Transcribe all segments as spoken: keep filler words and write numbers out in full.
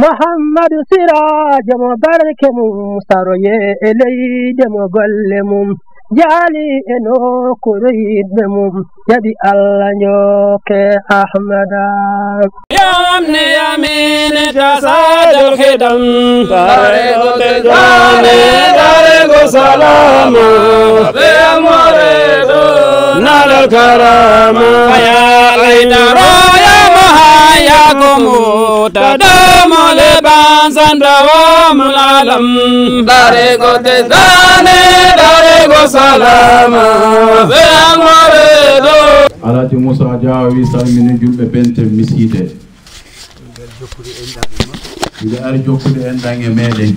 Muhammadu Siraajo mo barke mum saroye e leyde mo golle mum jaali e nokkuure yiɗɓe mum jaɓi Allah njokke Ahmada. Yamni yamini tasadul khidam. Darego tejane, darego salama. Be amore do nalal karama. Faya laitaro ya mahayakumu. Tadamu le bansan dawamul alam. Darego tejane, darego salama. Be amore do. Alhaji Moussa Dia wi salmini julɓe Bente Misiide. Mbeɗa ari jokkude enɗam e meɗen.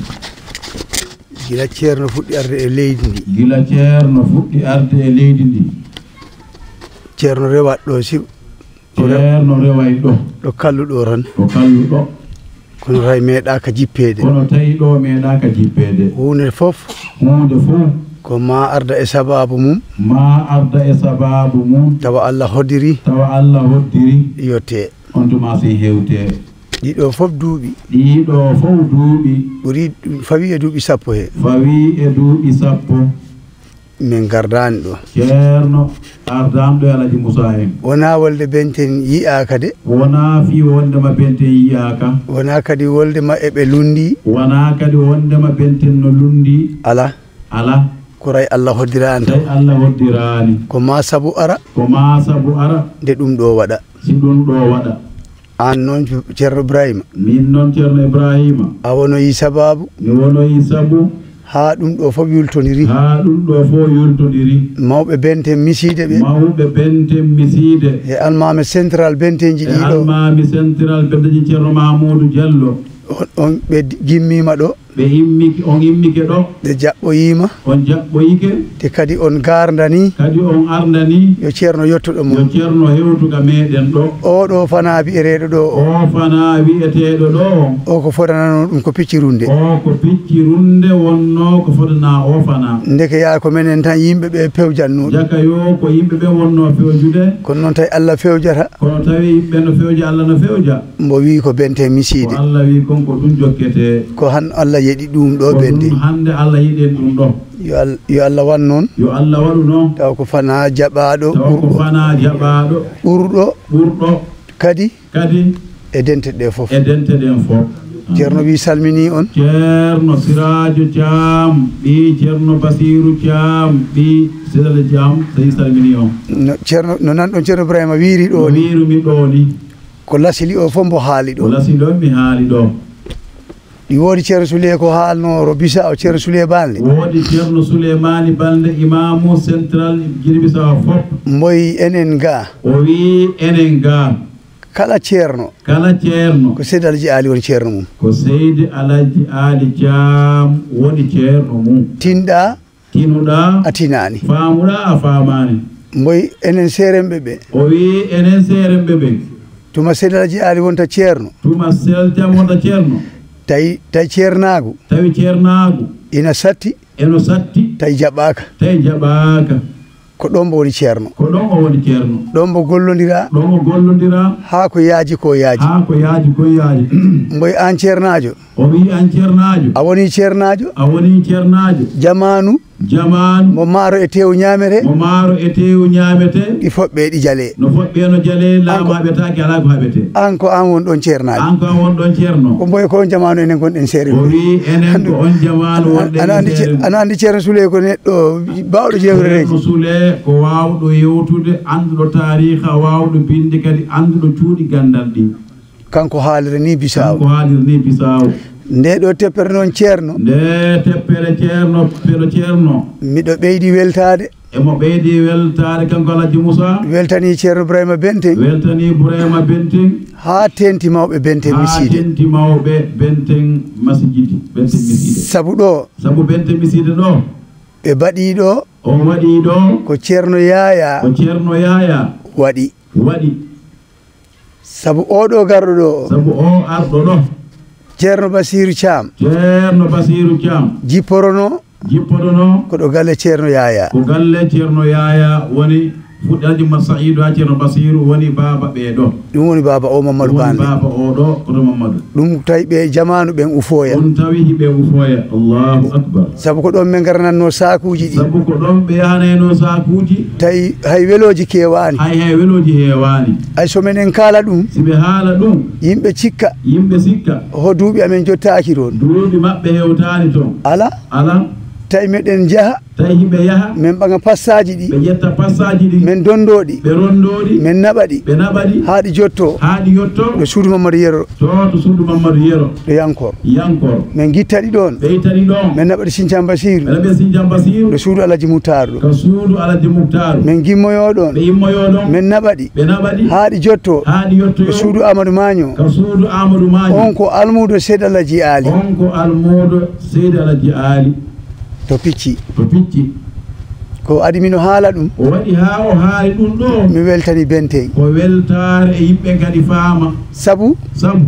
Gila Ceerno fuɗɗi arde e leydi ndi. Gila Ceerno fuɗɗi arde e leydi ndi. Ceerno rewat ɗo si. Ceerno reway ɗo. Ɗo kalluɗo tan. Ɗo kalluɗo. Kono tawi meeɗaaka jippeede. Kono tawi ɗo meeɗaaka jippeede. Huunde fof. Huunde fof. Ko ma arda e sabaabu mum. Ma arda e sabaabu mum. Tawa Allah hoddiri. Tawa Allah hoddiri. Yotte. On tuma si hewte. Ɗiɗo fof duuɓi. Ɗiɗo fof duuɓi. Ɓuri fawi e duuɓi sappo he. Fawi e duuɓi sappo. Min ngardaani ɗo. Ceerno ardaani ɗo e Alhaji Moussa en. Wonaa wolde Benten yiyaaka de. Wonaa fii wondema Benten yiyaaka. Wonaa kadi woldema eɓe lunndii. Wonaa kadi wondema Benten no lunndii. Alaa. Alaa. Koray Allah hoddiraani. Tawi Allah hoddiraani. Ko maa sabu ara. Ko maa sabu ara. Nde ɗum ɗo waɗa. Si ɗum ɗo waɗa. Aan noon, Ceerno Ibrahima. Miin noon, Ceerno Ibrahima. A wonoyi sabaabu. Mi wonoyi sabu. Haa ɗum ɗo fof yultondiri. Haa ɗum ɗo fof yultondiri. Mawɓe Benten Misiide ɓe. Mawɓe Benten Misiide. E almaami central Bentenji e ɗiɗo. Almaami central Bentenji Ceerno Mahmuudu Jallo. On, on ɓe gimmiima ɗo. Ɓe immike, on immike ɗo. Ɓe jaɓɓoyiima. On jaɓɓoyike. Te kadi on gaardanii. Kadi on ardanii. Yo Ceerno yotto ɗo mum. Yo Ceerno hewtu ka meɗen ɗo. Oo ɗo fanaa wi'eteeɗo ɗo. Oo fanaa wi'eteeɗo ɗo. O ko fotanano ɗum ko piccirunde. O ko piccirunde wonno ko fotanaa o fanaa. Ndeke yaa ko menen tan yimɓe ɓe pewjannooɓe. Jaka yo ko yimɓe ɓe wonno fewjude. Kono noon tawi Allah fewjata. Kono tawi yimɓe no fewja, Allah no fewja. Mbo wii ko Benten Misiide. Ko Allah wii kon ko ɗum jokkete. Ko han Allah yeɗi ɗum ɗo Benten. Ko ɗum hannde Allah yeɗi en ɗum ɗo. Yo Al-, yo Allah wan noon. Yo Allah waɗu noon. Taw ko fanaa jaɓaaɗo ɓurɗo. Taw ko fanaa jaɓaaɗo. Ɓurɗo. Ɓurɗo. Kadi. Kadi. E dente ɗe fof. E dente ɗen fof. Ceerno wii salminii on. Ceerno Siraajo Caam, ɓii Ceerno Basiiru Caam, ɓii Sidal Caam, tawi salminii on. No Ceerno, no nan ɗon Ceerno Ibrahima wiiri ɗo ni. No wiirumi ɗo ni. Ko lasili o fof mbo haali ɗo. Ko lasili o mi haali ɗo. Ɗi woodi Ceerno Sule ko haalno ro Bisa o Ceerno Sule Balde. Woodi Ceerno Suleymaani Balde imaamu central Gine Bisawo fof. Mboy enen ga. O wii enen ga. Kala ceerno. Kala ceerno. Ko Seydi Alhaji Aali woni ceerno mum. Ko Seydi Alhaji Aali Caam woni ceerno mum. Tinɗa. Tinuɗaa. A tinaani. Faamuɗaa a faamaani. Mboy enen seeremɓe ɓe. O wii enen seeremɓe ɓe. Tuma Seydi Alhaji Aali wonta ceerno. Tuma Seydi Alhaji Caam wonta ceerno. Tawi, tawi ceernaagu. Tawi ceernaagu. Ina satti. Eno satti. Tawi jaɓaaka. Tawi jaɓaaka. Ko ɗon mbo woni ceerno. Ko ɗon o woni ceerno. Ɗon mbo gollondiraa. Ɗon o gollondiraa. Haa ko yaaji ko yaaji. Haa ko yaaji ko yaaji. Mboy aan ceernaajo. O wii aan ceernaajo. A wonii ceernaajo. A wonii ceernaajo. Jamaanu. Jamaanu. Mo maaro e teewu ñaametee. Mo maaro e teewu ñaametee. Ɗi foɓɓee ɗi jalee. No foɓɓee no jalee laamaaɓe taake alaa ko haɓetee. Aan ko aan won ɗon ceernaajo. Aan ko aan won ɗon ceerno. Ko mboy ko on jamaanu enen ngonɗen seere. O wii enen ko on jamaanu wonɗen seere. Ana anndi Ceerno Sule ko neɗɗo baawɗo jeewrereeji. Ceerno Sule ko waawɗo yewtude, annduɗo taariika, waawɗo binnde kadi, annduɗo cuuɗi ganndal ɗin. Kanko haalira ni Bisaawo. Kanko haalira ni Bisaawo. Nde ɗo teppere noon ceerno. Nde teppere ceerno, pero ceerno. Miɗo ɓeydi weltaade. Emo ɓeydi weltaade kanko Alhaji Moussa. Weltanii Ceerno Ibrahima Benten. Weltanii Ibrahima Benten. Haa teenti mawɓe Benten Misiide. Haa teenti mawɓe Benten Masijidi, Benten Misiide. Sabu ɗo. Sabu Benten Misiide ɗo. Ɓe mbaɗii ɗo. O waɗii ɗo. Ko Ceerno Yaaya. Ko Ceerno Yaaya. Waɗi. Waɗi. Sabu oo ɗoo garɗo ɗoo. Sabu oo arɗo ɗoo. Ceerno Basiiru Caam. Ceerno Basiiru Caam. Jipporonoo. Jipporonoo. Ko ɗo galle Ceerno Yaaya. Ko galle Ceerno Yaaya woni Fuɗɗi Alhaji Masayidu haa Ceerno Basiiru woni baaba ɓee ɗo. Ɗum woni baaba o Mammadu Ɗum woni Bande. Baaba o ɗo, koto Mammadu. Ɗum tawi ɓe jamaanu ɓen ufooya. Ɗum tawi hiɓe ufooya. Allahu Akbar. Sabu ko ɗon ɓe ngaranatnoo saakuuji ɗi. Sabu ko ɗon ɓe yahanayno saakuuji. Tawi hay welooji keewaani. Hay, hay welooji heewaani. Hay so menen kaala ɗum. Si ɓe haala ɗum. Yimɓe cikka. Yimɓe sikka. Ho duuɓi amen jottaaki toon. Duuɓi maɓɓe hewtaani toon. Ala. Ala. Tawi meɗen njaha. Tawi hiɓe yaha. Men ɓaŋa passaaji ɗi. Ɓe ƴetta passaaji ɗi. Men donndoo ɗi. Ɓe ronndoo ɗi. Men naɓa ɗi. Ɓe naɓa ɗi. Haa ɗi jottoo. Haa ɗi yottoo. Ɗo suudu Mammadu Yero. To, to suudu Mammadu Yero. Ɗo Yankor. Yankor. Men ngitta ɗi ɗoon. Ɓe itta ɗi ɗoon. Men naɓa ɗi Sincam Basiiru. Ɓe naɓa Sincam Basiiru. Ɗo suudu Alhaji Muktaaru ɗo. Ka suudu Alhaji Muktaaru. Men gimmoyoo ɗoon. Ɓe immoyoo ɗoon. Men naɓa ɗi. Ɓe naɓa ɗi. Haa ɗi jottoo. Haa ɗi yottoyoo. Ɗo suudu Aamadu Maaño. Ka suudu Aamadu Maaño. On ko almuudo Seydi Alhaji Aali. On ko almuudo Seydi Alhaji Aali. To Picci. To Picci. Ko adi mino haala ɗum. O waɗi haa o haali ɗum ɗo. Mi weltani Benteng. Ko weltaare e yimɓe kadi faama. Sabu? Sabu?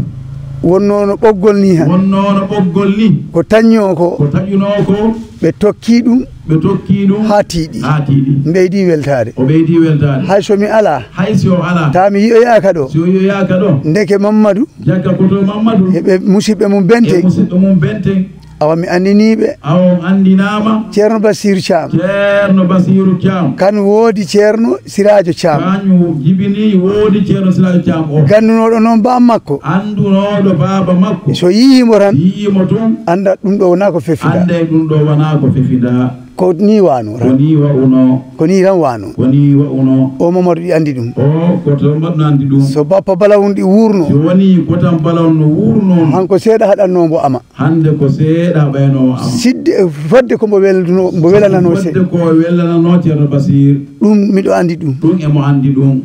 Wonnoo no ɓoggol ni han. Wonnoo no ɓoggol ni. Ko taƴnoo ko. Ko taƴunoo ko. Ɓe tokki ɗum. Ɓe tokki ɗum. Haa tiiɗi. Haa tiiɗi. Ɓeydi weltaare. O ɓeydi weltaare. Hay so mi alaa. Hay si o alaa. Taa mi yi'oyaaka ɗo. Si o yi'oyaaka ɗo. Ndeke Mammadu. Jagga koto Mammadu. E ɓe musiɓɓe mum Benteng. E musiɓɓe mum Benteng. Awa mi anndinii ɓe. Awa on anndinaama. Ceerno Basiiru Caam. Ceerno Basiiru Caam. Kan woodi Ceerno Siraajo Caam. Kañum jibini woodi Ceerno Siraajo Caam o. Ganndunooɗo noon baam makko. Anndunooɗo baaba makko. So yiyii mo tan. Yiyii mo toon. Annda ɗum ɗo wonaa ko fefinda. Annda ɗum ɗo wonaa ko fefinda. Ko nii waanoo. Ko nii wa'unoo. Ko nii tan waanoo. Ko nii wa'unoo. O Mamadou ɗi anndi ɗum. O ko to mbaɗno anndi ɗum. So bappa Balawun ɗi wuurnoo. So wonii botam Balawun no wuurnoo. Hanko seeɗa haɗannoo mbo ama. Hannde ko seeɗa ɓaynoo am. Sidde, fodde ko mbo welduno, mbo welananoo se. Fodde ko welananoo Ceerno Basiir. Ɗum miɗo anndi ɗum. Ɗum emo anndi ɗum.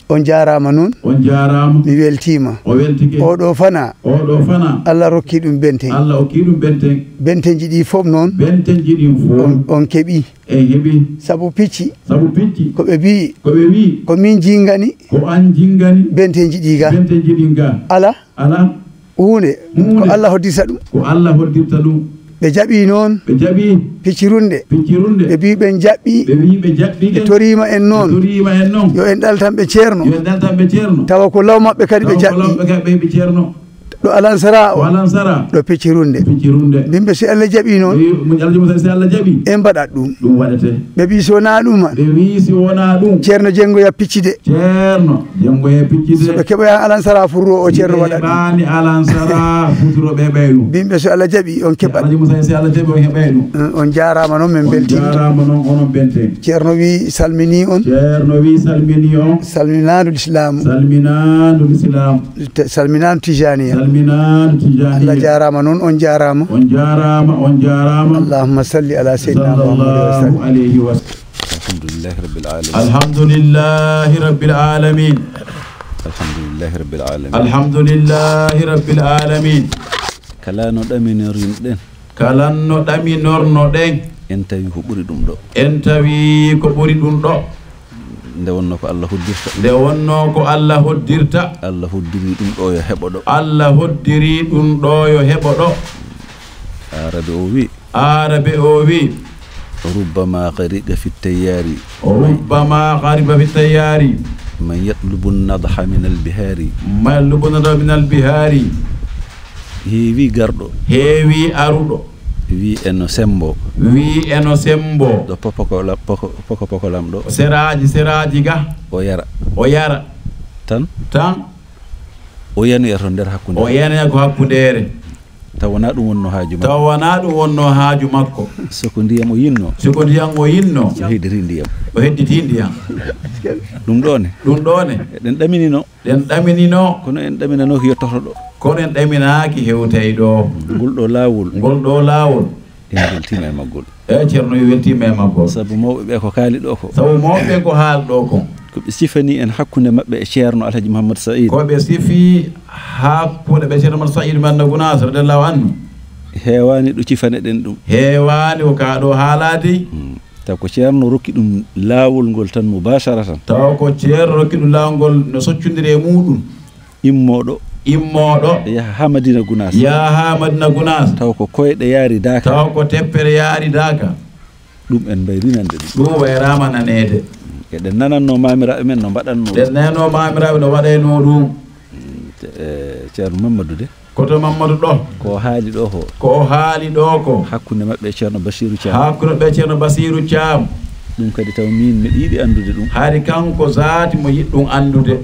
On jaaraama noon. On jaaraama. Mi weltiima. O weltike. Oɗo fana. Oɗo fana. Allah rokki ɗum Benteng. Allah okki ɗum Benteng. Bentenji ɗi fof noon. Bentenji ɗin fof. On, on keɓi. En heɓi. Sabu Picci. Sabu Picci. Ko ɓe mbiyi. Ko ɓe mbiyi. Ko min jingani. Ko an jingani. Bentenji ɗi ga. Bentenji ɗin ga. Ala. Ala. Huunde. Huunde. Ko Allah hoddirta ɗum. Ko Allah hoddirta ɗum. Ɓe jaɓi noon. Ɓe jaɓi. Piccirunde. Piccirunde. Ɓe mbiyi ɓe jaɓɓi. Ɓe mbiyi ɓe jaɓɓi. Ɓe toriima en noon. Ɓe toriima en noon. Yo en ɗaltan ɓe Ceerno. Yo en ɗaltan ɓe Ceerno. Tawa ko law maɓɓe kadi ɓe jaɓɓi. Tawa ko law maɓɓe kadi ɓe Ceerno. Ɗo Alansara o. Ɗo Alansara. Ɗo Piccirunde. Piccirunde. Mbimɓe si Allah jaɓi noon. Ɓe, mo Allah jaɓi, si Allah jaɓi. En mbaɗat ɗum. Ɗum waɗete. Ɓe mbi so wonaa ɗum. Ɓe mbi si wonaa ɗum. Ceerno jenngoya Piccide. Ceerno jenngoya Piccide. So ɓe keɓoya Alansara furro o Ceerno waɗat ɗum. Ɓe keɓaani Alansara futuro ɓe ɓay ɗum. Mbimɓe so Allah jaɓi on keɓat. Allah jaɓi, si Allah jaɓi on heɓay ɗum. On, on jaaraama noon, men mbeltiima. On jaaraama noon, onon Benteng. Ceerno wi salminii on. Ceerno wi salminii on. Salminaandu Lislaam. Salminaandu Lislaam. Te-, salminaandu Tijaaniya. Salminaandu Tijaaniya. Allah jaaraama noon, on jaaraama. On jaaraama, on jaaraama. Allahumma salli ala Sayyidina Muhammadin wa sallim. Sallallahu alayhi wa sallam. Alhamdulillahi rabbil alamin. Alhamdulillahi rabbil alamin. Alhamdulillahi rabbil alamin. Alhamdulillahi rabbil alamin. Kala no ɗaminorin ɗen. Kala no ɗaminorno ɗen. En tawi ko ɓuri ɗum ɗo. En tawi ko ɓuri ɗum ɗo. Nde wonnoo ko Allah hoddirta. Nde wonnoo ko Allah hoddirta. Allah hoddiri ɗum ɗo yo heɓo ɗo. Allah hoddiri ɗum ɗo yo heɓo ɗo. Aarabe o wi. Aarabe o wi. ربما غرق في التيار. ربما غرق في التيار. من يطلب النضح من البحار. من يطلب النضح من البحار. Heewi garɗo. Heewi aruɗo. Wi eno sembo. Wi eno sembo. Ɗo poko-, poko-, poko-, pokolam ɗo. Seraaji, seraaji ga. O yara. O yara. Tan. Tan. O yanoya to nder hakkunde. O yanoya ko hakkundeere. Taw wonaa ɗum wonnoo haaju makko. Taw wonaa ɗum wonnoo haaju makko. So ko ndiyam o yinnoo. So ko ndiyam o yinnoo. O hedditi ndiyam. O hedditi ndiyam. Ɗum ɗo ne. Ɗum ɗo ne. Eɗen ɗaminino. Ɗen ɗaminino. Kono en ɗaminano ko yottoto ɗo. Kono en ɗaminaaki hewtay ɗo. Ngol ɗo laawol. Ngol ɗo laawol. En mbeltiima e maggol. E Ceerno, en weltiima e maggol. Sabu mawɓe ɓe ko kaali ɗo ko. Sabu mawɓe ɓe ko haal ɗo ko. Ko ɓe sifani en hakkunde maɓɓe e Ceerno Alhaji Mouhammad Saïd. Ko ɓe sifi hakkunde ɓe Ceerno Mouhammad Saïd Madina Gunaas radiyallahu anhu. Heewaani ɗo cifane ɗen ɗum. Heewaani ko kaa ɗo haalaade. Hmm. Taw ko Ceerno rokki ɗum laawol ngol tan mubasharatan. Taw ko Ceerno rokki ɗum laawol ngol no soccondiri e muuɗum. Immooɗo. Immooɗo. Yaha haa Madina Gunaas. Yaha haa Madina Gunaas. Taw ko koyɗe yaari daaka. Taw ko teppere yaari daaka. Ɗum en mbayri nande ɗum. Ɗum wayraama naneede. Eɗen nanannoo maamiraaɓe men no mbaɗannoo ɗum. Eɗen nanannoo maamiraaɓe no waɗaynoo ɗum. Mm, ce-, eh, Ceerno Mammadu de. Koto Mammadu ɗo. Ko o haali ɗo ko. Ko o haali ɗo ko. Hakkunde maɓɓe e Ceerno Basiiru Caam. Hakkunde maɓɓe e Ceerno Basiiru Caam. Ɗum kadi taw miin miɗo yiɗi anndude ɗum. Hari kanko zaati mo yiɗi ɗum anndude.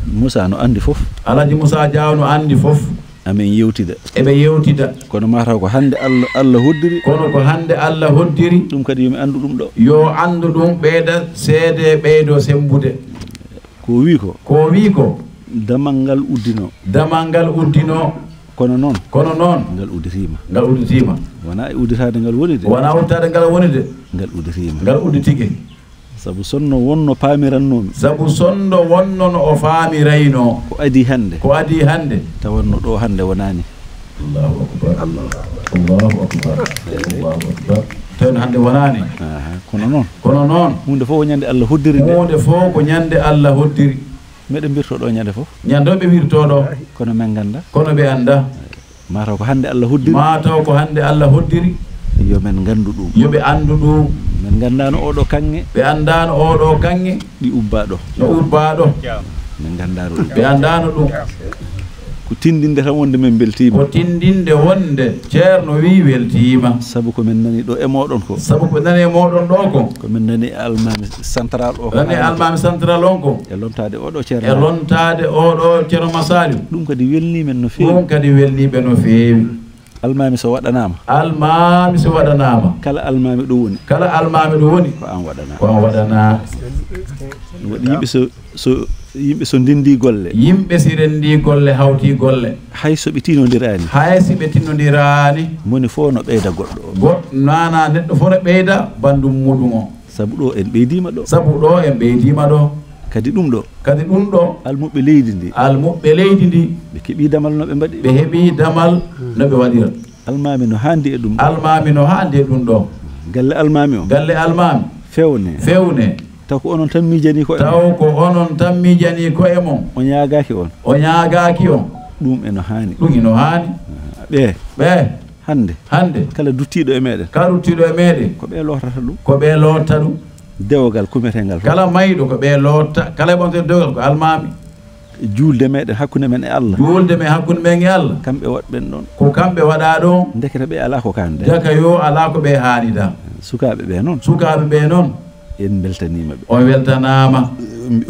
Muusaa no anndi fof. Alhaji Muusaa Jaaw no anndi fof. Amin yewtida. Eɓe yewtida. Kono mataw ko hannde Allah, Allah hoddiri. Kono ko hannde Allah hoddiri. Ɗum kadi yo mi anndu ɗum ɗo. Yo anndu ɗum, ɓeyda seede, ɓeydo semmbude. Ko o wi ko. Ko o wi ko. Damal ngal uddino. Damal ngal uddino. Kono noon. Kono noon. Ngal udditiima. Ngal udditiima. Wonaa e udditaade ngal woni de. Wonaa udditaade ngal woni de. Ngal udditiima. Ngal udditike. Sabu sonno wonno paamirannoomi. Sabu sonno wonno no o faamirayno. Ko adii hannde. Ko adii hannde. Tawanno ɗo hannde wonaani. Allahu akbar. Allahu akbar. Allahu akbar. Tawi no hannde wonaani. Aha, kono noon. Kono noon. Huunde fof ko ñande Allah hoddiri nde. Huunde fof ko ñande Allah hoddiri. Meɗen mbirto ɗo ñande fof. Ñande ɓe mbirto ɗo. Kono men ngannda. Kono ɓe annda. Mataw ko hannde Allah hoddiri. Mataw ko hannde Allah hoddiri. Yo men nganndu ɗum. Yo ɓe anndu ɗum. Men nganndaano oɗo kaŋŋe. Ɓe anndaano oɗo kaŋŋe. Ɗi ubbaa ɗo. No ubbaa ɗo. Men nganndaano ɗum. Ɓe anndaano ɗum. Ko tindinde tan wonde men mbeltiima. Ko tindinde wonde Ceerno wi weltiima. Sabu ko men nani ɗo e mooɗon ko. Sabu ko nani e mooɗon ɗo ko. Ko men nani e almaami central o. Nani e almaami central on ko. E lontaade oɗo Ceerno. E lontaade oɗo Ceerno Masaliw. Ɗum kadi welnii men no feewi. Ɗum kadi welnii ɓe no feewi. Almaami so waɗanaama. Almaami so waɗanaama. Kala almaami ɗo woni. Kala almaami ɗo woni. Ko aan waɗanaa. Ko aan waɗanaa. Ɗum waɗi yimɓe so, so, yimɓe so ndenndi golle. Yimɓe si renndi golle, hawti golle. Hay so ɓe tinondiraani. Hay si ɓe tinondiraani. Moni fof no ɓeyda goɗɗo o. Go-, nana neɗɗo fof no ɓeyda banndum muɗum o. Sabu ɗo en ɓeydiima ɗo. Sabu ɗo en ɓeydiima ɗo. Kadi ɗum ɗo. Kadi ɗum ɗo. Almuɓɓe leydi ndi. Almuɓɓe leydi ndi. Ɓe keɓii damal no ɓe mbaɗi. Ɓe heɓii damal no ɓe waɗira. Almaami no haandi e ɗum ɗo. Almaami no haandi e ɗum ɗo. Galle almaami o. Galle almaami. Fewne. Fewne. Taw ko onon tan miijanii koye mon. Taw ko onon tan miijanii koye mon. O ñaagaaki on. O ñaagaaki on. Ɗum eno haani. Ɗum eno haani. Ɓe. Ɓe. Hannde. Hannde. Kala duttiiɗo e meɗen. Kala duttiiɗo e meɗen. Ko ɓe lootata ɗum. Ko ɓe lootata ɗum. Dewgal kumetengal fof. Kala mayɗo ko ɓe lootta, kala e ɓamte dewgal ko almaami. Juulde meɗen hakkunde men e Allah. Juulde men hakkunde men e Allah. Kamɓe waɗɓen ɗon. Ko kamɓe waɗa ɗon. Ndekete ɓe alaa ko kaande. Jaka yo alaa ko ɓe haanida. Sukaaɓe ɓe noon. Sukaaɓe ɓe noon. En mbeltaniima ɓe. On weltanaama.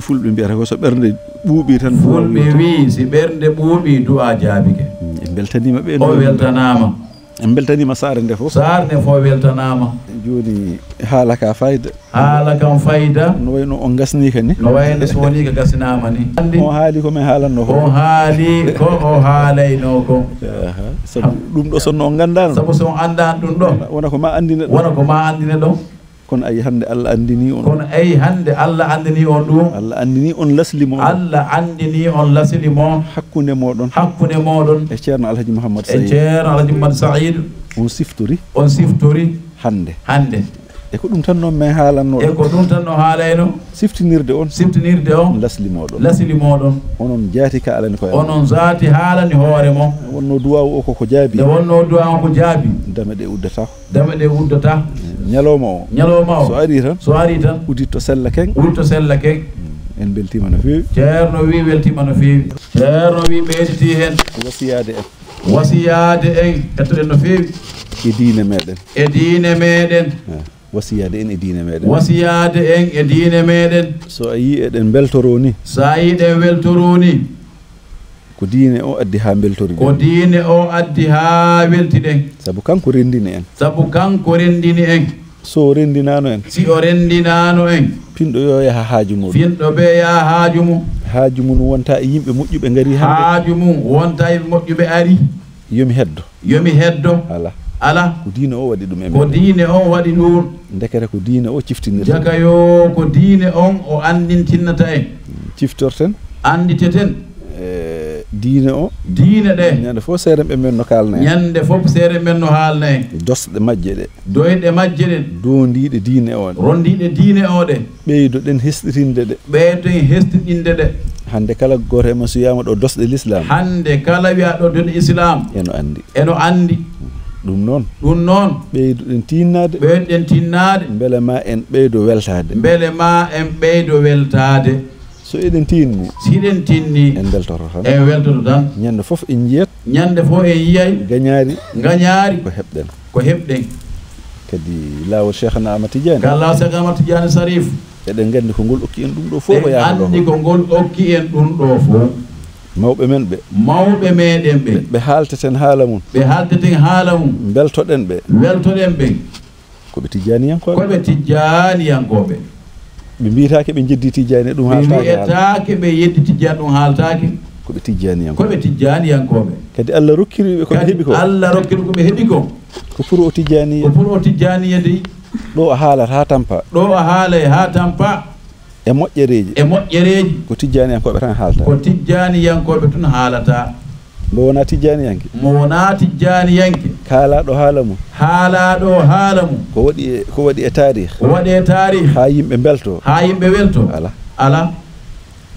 Fulɓe mbiyata ko so ɓernde ɓuuɓi tan. Fulɓe wi si ɓernde ɓuuɓi du'a jaabike. En mbeltaniima ɓe. On weltanaama. En mbeltaniima saare nde fof. Saare nde fof weltanaama. Jooni haala ka fayda. Haala kam fayda. No wayno on gasni ka ni. No wayno so woni ka gasinaama ni. On haali ko men haalanno ko. On haali ko o haalaynoo ko. Aha. Sabu ɗum ɗo sonno on nganndaano. Sabu so on anndaano ɗum ɗo. Wona ko ma anndine ɗo. Wona ko ma anndine ɗo. Kono ayi hannde Allah anndini on. Kono ayi hannde Allah anndini on ɗum. Allah anndini on lasli mo. Allah anndini on lasli mo. Hakkunde moɗon. Hakkunde moɗon. E Ceerno Alhaji Mouhammad Saïd. E Ceerno Alhaji Mouhammad Saïd. On siftori. On siftori. Hannde. Hannde. E ko ɗum tan noon men haalanno. E ko ɗum tan no haalayno. Siftinirde on. Siftinirde on. Lasli moɗon. Lasli moɗon. Onon jaati ka alani koye. Onon jaati haalani hoore mo. Wonno duwaawu o ko ko jaabi. Nde wonno duwaawu ko jaabi. Dame ɗe uddata. Dame ɗe uddata. Ñalawma o. Ñalawma o. So ari tan. So ari tan. Uditto sella ken. Uditto sella ken. En mbeltiima no feewi. Ceerno wi weltiima no feewi. Ceerno wi ɓeyditi heen. Wasiyaade en. Wasiyaade en. Ettoɗen no feewi. E diine meɗen. E diine meɗen. Eh, wasiyaade en e diine meɗen. Wasiyaade en e diine meɗen. So a yii eɗen mbeltoroo ni. So a yii ɗen weltoroo ni. Ko diine o addi haa mbeltori ɗen. Ko diine o addi haa welti ɗen. Sabu kanko renndini en. Sabu kanko renndini en. So o renndinaano en. Si o renndinaano en. Pinɗo yo yaha haaju mum. Pinɗo ɓe yaha haaju mum. Haaju mum wonta e yimɓe moƴƴuɓe ngari hannde. Haaju mum wonta e yimɓe moƴƴuɓe ari. Yo mi heddo. Yo mi heddo. Ala. Ala. Ko diine o waɗi ɗum e meɗen. Ko diine on waɗi ɗum. Ndekete ko diine o ciftinirta. Jaka yo ko diine on o anndintinnata en. Ciftorten. Annditeten. E, diine o. Diine ɗe. Ñande fof seere ɓe men no kaalna en. Ñande fof seere men no haalna en. Dosɗe majje ɗe. Doyɗe majje ɗen. Dondiiɗe diine o ɗe. Rondiiɗe diine o ɗe. Ɓeydoɗen hesɗitinde ɗe. Ɓeydoɗen hesɗitinde ɗe. Hannde kala gooto e men so yiyama ɗo dosɗe l'islam. Hannde kala wiya ɗo dosɗe islam. Eno anndi. Eno anndi. Ɗum noon. Ɗum noon. Ɓeyduɗen tinnaade. Ɓeyduɗen tinnaade. Mbele ma en ɓeydo weltaade. Mbele ma en ɓeydo weltaade. So eɗen tinni. Si eɗen tinni. En mbeltoto tan. En weltoto tan. Ñande fof en njiyat. Ñande fof en yiyay. Gañaari. Gañaari. Ko heɓɗen. Ko heɓɗen. Kadi laawol Cheikhna Ahmad Tidiane. Kala Cheikhna Ahmad Tidiane Sarif. Eɗen nganndi ko ngol okki en ɗum ɗo fof ko yaata ɗo. Anndi ko ngol okki en ɗum ɗo fof. Mawɓe men ɓe. Mawɓe meɗen ɓe. Ɓe haalteten haala mum. Ɓe haalteten haala mum. Mbeltoɗen ɓe. Weltoɗen ɓe. Ko ɓe tijjaaniyankooɓe. Ko ɓe tijjaaniyankooɓe. Ɓe mbiyetaake ɓe njeddi tijjaani ɗum haaltaake. Ɓe mbiyetaake ɓe yeddi tijjaani ɗum haaltaake. Ko ɓe tijjaaniyankooɓe. Ko ɓe tijjaaniyankooɓe. Kadi Allah rokkiri ɓe ko ɓe heɓi ko. Kadi Allah rokkiri ko ɓe heɓi ko. Ko pour o tijjaaniya. Ko pour o tijjaaniya dey. Ɗo a haalata haa tampa. Ɗo a haalay haa tampa. E moƴƴereeji. E moƴƴereeji. Ko tijjaaniyankooɓe tan haalta. Ko tijjaaniyankooɓe tun haalata. Mo wonaa tijjaaniyanke. Mo wonaa tijjaaniyanke. Kaalaaɗo haala mum. Haalaaɗo haala mum. Ko waɗi e, ko waɗi e taarih. Ko waɗi e taarih. Haa yimɓe mbelto. Haa yimɓe welto. Ala. Ala.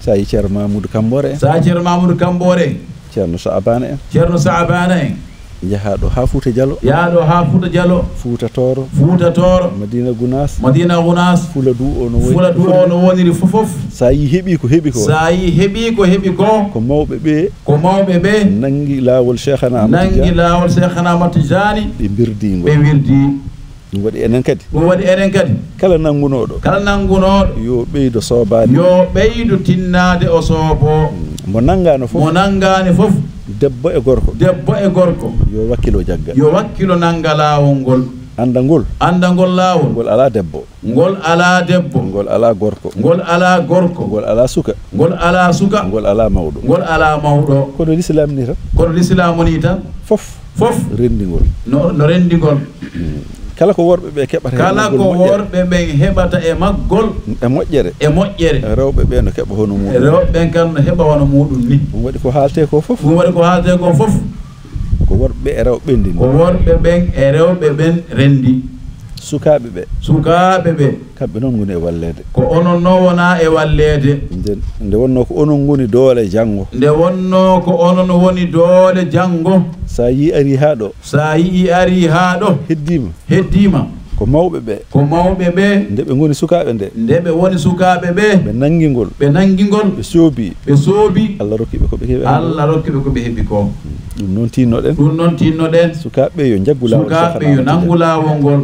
Sa yi Ceerno Mamoudou Kambore en. Sa Ceerno Mamoudou Kambore en. Ceerno Saabana en. Ceerno Saabana en. Yahaa ɗo haa Fuuta Jalo. Yahaa ɗo haa Fuuta Jalo. Fuuta Tooro. Fuuta Tooro. Madina Gunaas. Madina Gunaas. Fula du o no woni. Fula du o no woniri fof fof. Sa yi heɓi ko heɓi ko. Sa yi heɓi ko heɓi ko. Ko mawɓe ɓe. Ko mawɓe ɓe. Nangi laawol Cheikhana Ahmad Tidiane. Nangi laawol Cheikhana Ahmad Tidiane. Ɓe mbirdi ngol. Ɓe wirdi. Ɗum waɗi enen kadi. Ɗum waɗi enen kadi. Kala nanngunooɗo. Kala nanngunooɗo. Yo ɓeydo soobaade. Yo ɓeydo tinnaade o soobo. Mo nanngaano fof. Mo nanngaani fof. Debbo e gorko. Debbo e gorko. Yo wakkilo jagga. Yo wakkilo nannga laawol ngol. Anndangol. Anndangol laawol. Ngol alaa debbo. Ngol alaa debbo. Ngol alaa gorko. Ngol alaa gorko. Ngol alaa suka. Ngol alaa suka. Ngol alaa mawɗo. Ngol alaa mawɗo. Kono lislaam ni tan. Kono lislaam ni tan. Fof. Fof. Renndingol. No, no renndingol. Kala ko worɓe ɓe keɓata e maggol moƴƴere. Kala ko worɓe ɓen heɓata e maggol. E moƴƴere. E moƴƴere. Rewɓe ɓe no keɓa hono muɗum. Rewɓe ɓen kan no heɓa hono muɗum ni. Ɗum waɗi ko haalte ko fof. Ɗum waɗi ko haalte ko fof. Ko worɓe e rewɓe ɓen ndenndi. Ko worɓe ɓen e rewɓe ɓen renndi. Sukaaɓe ɓe. Sukaaɓe ɓe. Kamɓe noon ngoni e walleede. Ko onon noon wona e walleede. Nde, nde wonnoo ko onon ngoni doole janngo. Nde wonnoo ko onon woni doole janngo. Sa yii ari haa ɗo. Sa yii ari haa ɗo. Heddiima. Heddiima. Ko mawɓe ɓe. Ko mawɓe ɓe. Nde ɓe ngoni sukaaɓe nde. Nde ɓe woni sukaaɓe ɓe. Ɓe nanngi ngol. Ɓe nanngi ngol. Ɓe soobi. Ɓe soobi. Allah rokki ɓe ko ɓe keɓi. Allah rokki ɓe ko ɓe heɓi ko. Ɗum noon tinnoɗen. Ɗum noon tinnoɗen. Sukaaɓe yo njaggu laawol. Sukaaɓe yo nanngu laawol ngol.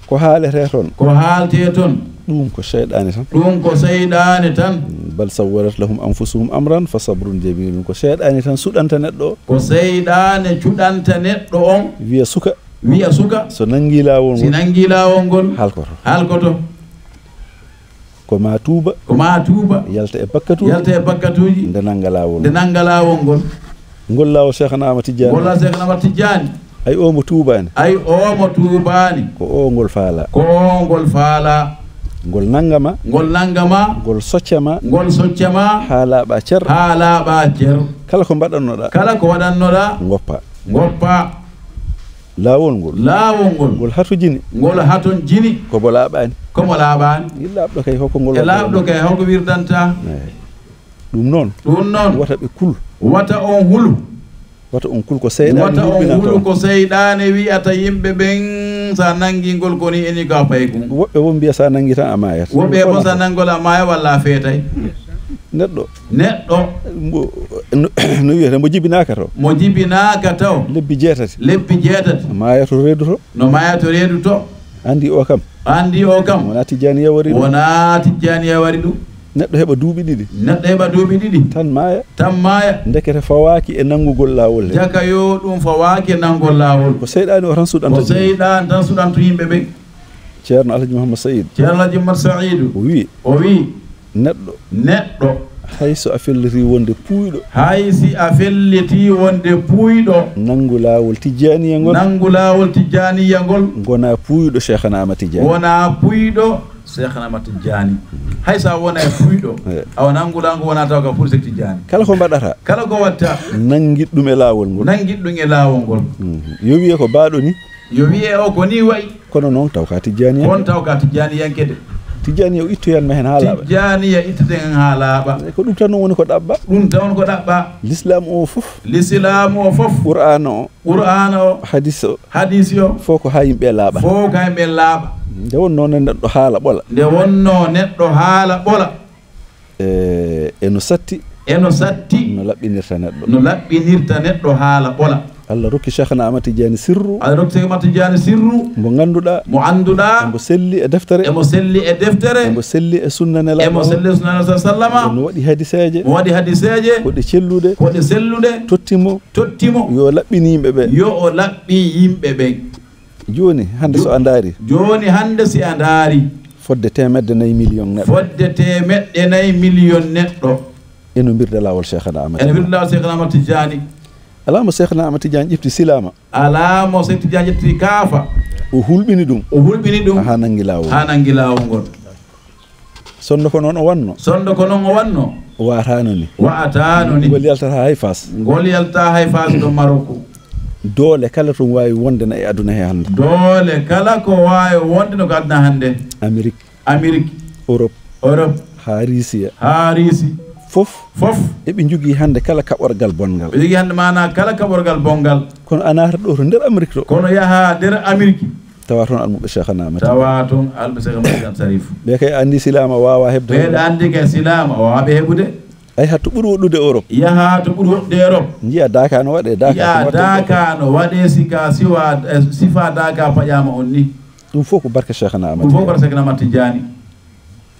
Ko haalete toon. Ko haalte toon. Ɗum ko seyɗaane tan. Ɗum ko seyɗaane tan. Bal sawwalat lahum anfusuhum amran fa sabrun jamilun. Ko seyɗaane tan suɗanta neɗɗo. Ko seyɗaane cuɗanta neɗɗo on. Wiya suka. Wiya suka. So nanngi laawol ngol. Si nanngi laawol ngol. Halkoto. Halkoto. Ko ma tuuba. Ko ma tuuba. Yalta e bakkatuuji. Yalta e bakkatuuji. Nde nannga laawol ngol. Nde nannga laawol ngol. Ngol laawol Cheikhna Ahmad Tidiane. Ngol laawol Cheikhna Ahmad Tidiane. Ay o mo tuubaani. Ay o mo tuubaani. Ko o ngol faala. Ko o ngol faala. Ngol nanngama. Ngol nanngama. Ngol soccama. Ngol soccama. Haa laaɓa cer. Haa laaɓa cer. Kala ko mbaɗannoɗa. Kala ko waɗannoɗa. Ngoppa. Ngoppa. Laawol ngol. Laawol ngol. Ngol hatojini. Ngol hatojini. Ko mo laaɓaani. Ko mo laaɓaani. Yi laaɓɗo kay hoko ngol. E laaɓɗo kay hoko wirdanta. Eey. Ɗum noon. Ɗum noon. Wata ɓe kul. Wata on hulu. Wata on kul ko seyɗaane. Wata on hulu ko seyɗaane wiyata yimɓe ɓen sa nanngi ngol ko ni eni ka pay kun. Woɓɓe won mbiya sa nanngi tan a maayat. Woɓɓe fof sa nanngol a maaya walla a feetay. Neɗɗo. Neɗɗo. Mbo, no, no wiyata mbo jibinaaka taw. Mo jibinaaka taw. Lebbi jeetati. Lebbi jeetati. Maaya to reedu to. No maaya to reedu to. Anndi o kam. Anndi o kam. Wona tijjaaniya wari ɗum. Wona tijjaaniya wari ɗum. Neɗɗo heɓa duuɓi ɗiɗi. Neɗɗo heɓa duuɓi ɗiɗi. Tan maaya. Tan maaya. Ndekete fawaaki e nanngugol laawol he. Jaka yo ɗum fawaaki e nanngugol laawol. Ko seyɗaani o tan suɗanta. Ko seyɗaani tan suɗanta yimɓe ɓe. Ceerno Alhaji Mouhammad Saïd. Ceerno Alhaji Mouhammad Saïd. O wi. O wi. Neɗɗo. Neɗɗo. Hay so a felliti wonde puuyɗo. Hay si a felliti wonde puuyɗo. Nanngu laawol tijjaaniya ngol. Nanngu laawol tijjaaniya ngol. Ngona puuyɗo Cheikhana Ahmad Tidiane. Wona puuyɗo Cheikhana Ahmad Tidiane. Hay sa wona e puuyɗo. Eh. Awa nanngu laawol ngol wona taw ka puuyɗo Cheikh Tidiane. Kala ko mbaɗata. Kala ko watta. Nanngit ɗum e laawol ngol. Nanngit ɗum e laawol ngol. Mhm. Yo wiye ko baaɗo ni. Yo wiye o ko ni wayi. Kono noon taw ka tijjaaniyanke. Kono taw ka tijjaaniyanke de. Tijjaaniya o ittoyan ma heen haa laaɓa. Tijjaaniya itteten heen haa laaɓa. Ko ɗum tan woni ko ɗaɓɓa. Ɗum tan woni ko ɗaɓɓa. Lislaam o fof. Lislaam o fof. Qur'aana o. Qur'aana o. Hadiis o. Hadiis o. Fof ko haa yimɓe laaɓa. Fof ko haa yimɓe laaɓa. Nde wonnoo neɗɗo haala ɓola. Nde wonnoo neɗɗo haala ɓola. E, eno satti. Eno satti. No laɓɓinirta neɗɗo. No laɓɓinirta neɗɗo haala ɓola. Allah rokki Cheikhna Ahmad Tidiane sirru. Allah rokki Cheikh Ahmad Tidiane sirru. Mo ngannduɗaa. Mo annduɗaa. Emo selli e deftere. Emo selli e deftere. Emo selli e sunna Nelaaɗo. Emo selli e sunna Nelaaɗo sallama. No waɗi hadiseeje. Mo waɗi hadiseeje. Ko ɗe celluɗe. Ko ɗe selluɗe. Totti mo. Totti mo. Yo laɓɓin yimɓe ɓe. Yo o laɓɓin yimɓe ɓen. Jooni, hannde so a ndaari. Jooni, hannde si a ndaari. Fodde teemedde nayi miliyoŋ neɗɗo. Fodde teemeɗɗe nayi miliyoŋ neɗɗo. Eno mbirda laawol Cheikhna Ahmad Tidiane. Eno mbirda laawol Cheikhna Ahmad Tidiane. Alaa mo Cheikhna Ahmad Tidiane ƴefti silaama. Alaa mo Cheikhna Tidiane ƴefti kaafa. O hulɓini ɗum. O hulɓini ɗum. Haa nanngi laawol. Haa nanngi laawol ngol. Sonndo ko noon o wanno. Sonndo ko noon o wanno. Wa'ataano ni. Wa'ataano ni. Ngol yaltata hay Faas. Ngol yalta hay Faas ɗo Maroko. Doole kala to waawi wonde na e aduna he hannde. Doole kala ko waawi wonde no ko aduna hannde. Amerik. Amerik. Europe. Europe. Haa Riisiya. Haa Riisi. Fof. Fof. Eɓe njogii hannde kala kaɓorgal bonngal. Ɓe njogii hannde maanaa kala kaɓorgal bonngal. Kono a naata ɗo to nder Amerik to. Kono yaha nder Amerik. Tawa toon almuɓɓe Cheikhna Ahmad Tidiane. Tawa toon almuɓɓe Cheikhna Ahmad Tidiane Sarif. Ɓe kay anndi silaama waawa heɓde. Ɓe anndi kay silaama waawa ɓe heɓude. Ay, haa to ɓuri woɗɗude Europe. Yaha to ɓuri woɗɗude Europe. Njiya daaka no waɗe, daaka. Njiya ko daaka no waɗe, sika siwa, eh, sifa daaka paƴaama on ni. Ɗum fof ko barke Cheikhna Ahmad Tidiane. Ɗum fof ko barke Cheikhna Ahmad Tidiane.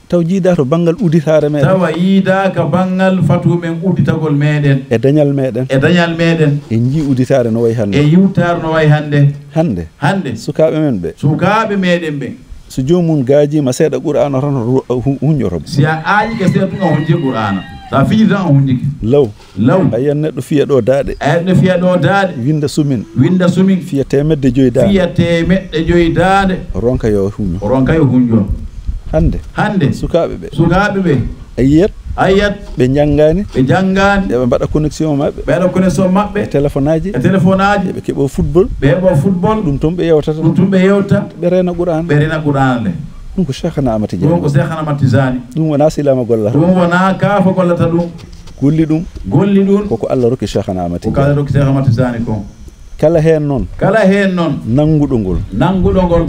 Taw jiidaa to banngal udditaare meɗen. Tawa yiidaa ka banngal fatu men udditagol meɗen. E dañal meɗen. E dañal meɗen. En njii udditaare no wayi hannde. E yiwtaare no wayi hannde. Hannde. Hannde. Sukaaɓe men ɓe. Sukaaɓe meɗen ɓe. So joomum gaajiima seeɗa Qur'aana tan ru-, hu-, hunƴoto. Si a aayike seeɗa tun a hunji Qur'aana. Sa fiji tan a hunjike. Law. Law. A yiyan neɗɗo fiya ɗo daaɗe. A yiyan neɗɗo fiya ɗo daaɗe. Winda sumin. Winda sumin. Fiya teemedde joyi daaɗe. Fiya teemedde joyi daaɗe. Ronka yo hunjo. Ronka yo hunjo. Hannde. Hannde. Sukaaɓe ɓe. Sukaaɓe ɓe. A yiyat. A yiyat. Ɓe njanngaani. Ɓe njanngaani. Eɓe mbaɗa connexion maɓɓe. Ɓe waɗa connexion maɓɓe. E téléphone aji. E téléphone aji. Eɓe keɓo football. Ɓe heɓo football. Ɗum toon ɓe yewtata. Ɗum toon ɓe yewta. Ɓe reena Qur'aana. Ɓe reena Qur'aana nde. Ɗum ko Cheikhna Ahmad Tidiane. Ɗum ko Cheikhna Ahmad Tidiane. Ɗum wonaa silaama gollata. Ɗum wonaa kaafa gollata ɗum. Golli ɗum. Golli ɗum. Koko Allah rokki Cheikhna Ahmad Tidiane. Ko Allah rokki Cheikhna Ahmad Tidiane kon. Kala heen noon. Kala heen noon. Nannguɗo ngol. Nannguɗo ngol.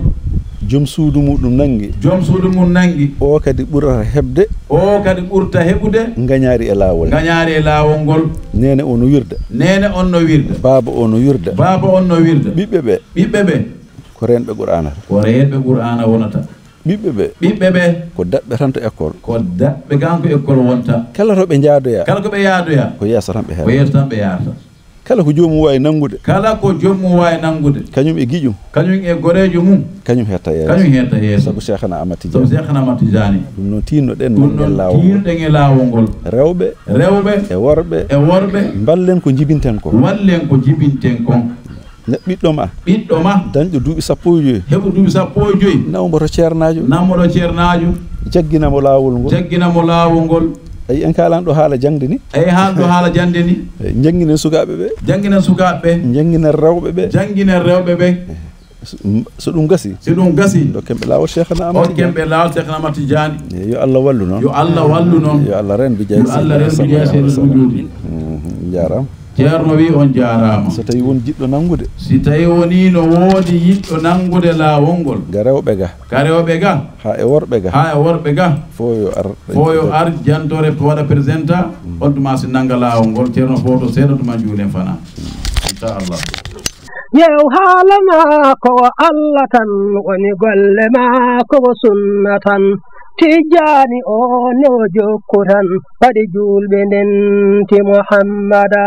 Joom suudu muɗum nanngi. Joom suudu mum nanngi. O kadi ɓurata heɓde. O kadi ɓurta heɓude. Ngañaari e laawol. Ngañaari e laawol ngol. Neene o no wirda. Neene on no wirda. Baaba o no wirda. Baaba on no wirda. Ɓiɓɓe ɓe. Ɓiɓɓe ɓe. Ko reenɓe Qur'aana. Ko reenɓe Qur'aana wonata. Ɓiɓɓe ɓe. Ɓiɓɓe ɓe. Ko daɓɓe tan to école. Ko daɓɓe tan ko école wonta. Kala to ɓe njaadoya. Kala ko ɓe yaadoya. Ko yeeso tan ɓe heɓata. Ko yeeso tan ɓe yaarata. Kala ko joomum waawi nanngude. Kala ko joomum waawi nanngude. Kañum e giƴum. Kañum e goreejo mum. Kañum hetta yeeso. Kañum hetta yeeso. Sabu Cheikhna Ahmad Tidiane. Sabu Cheikhna Ahmad Tidiane. Ɗum noon tiinno-ɗen. Ɗum noon tiinno-ɗen e laawol ngol. Rewɓe. Rewɓe. E worɓe. E worɓe. Mballen ko njibinten ko. Wallen ko njibinten kon. Ne ɓiɗɗo ma. Ɓiɗɗo ma. Dañɗo duuɓi sappo e joyi. Heɓu duuɓi sappo e joyi. Nawmoto ceernaajo. Nawmoto ceernaajo. Jaggina mo laawol ngol. Jaggina mo laawol ngol. Eyi, en kaalan ɗo haala jaŋde ni. Eyi, haala ɗo haala jaŋde ni. Eyi, njannginen sukaaɓe ɓe. Njannginen sukaaɓe ɓe. Njannginen rewɓe ɓe. Njannginen rewɓe ɓe. So, so ɗum gasi. So ɗum gasi. Dokken ɓe laawol Cheikhna Ahmad Tidiane. Dokken ɓe laawol Cheikhna Ahmad Tidiane. Eyi, yo Allah wallu noon. Yo Allah wallu noon. Yo Allah reen bi jaay. Yo Allah reen bi jaay Seydina Muhammad. Mhm, jaaraama. Ceerno wi on jaaraama. So tawi won jiɗɗo nanngude. Si tawi woni no woodi yiɗɗo nanngude laawol ngol. Ga rewɓe ga. Ga rewɓe ga. Haa e worɓe ga. Haa e worɓe ga. Fof yo ar. Fof yo ar jantore waɗa présenta. Mm. On tuma si nannga laawol ngol, ceerno footo seeɗa tuma juulen fana. Inchallah. Yew haalana ko Allah tan woni golle ma, ko sunna tan. Tijjaani o no jokku tan, waɗi juulɓe ndenti Muhammada.